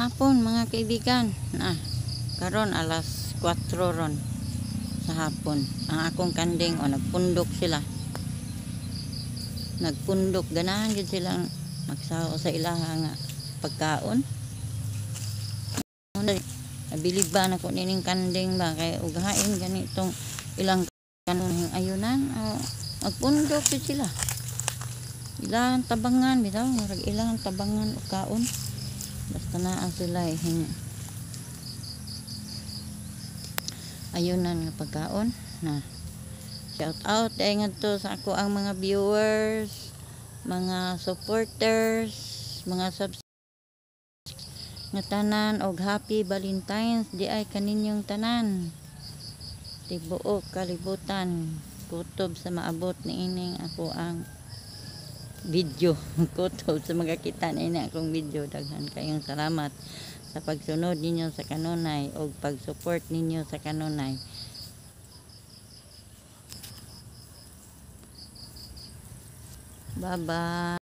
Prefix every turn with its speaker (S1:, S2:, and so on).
S1: Hapon, mga kaibigan. Na karon alas 4 ron sa hapon. Ang akong kanding, o, nagpundok sila. Nagpundok, ganahan gid silang magsaho sa ilaha nga pagkaon. Nabilib ba na ko nining kanding ba kay ughain ganitong ilang kanong ayunan, oh, magpundok gid sila. Ilang tabangan bitaw, murag ilang tabangan og kaon. Basta naa sila hing ayunan nga pagkaon na. Shout out ay ngadto sa ako ang mga viewers, mga supporters, mga subscribers nga tanan og happy Valentine's di ay kaninyong tanan. Tibuok kalibutan kutob sa maabot niining ako ang video, kutob sa magakita niini akong video. Daghan kayong salamat sa pagsunod ninyo sa kanunay og pag-support ninyo sa kanunay. Bye bye.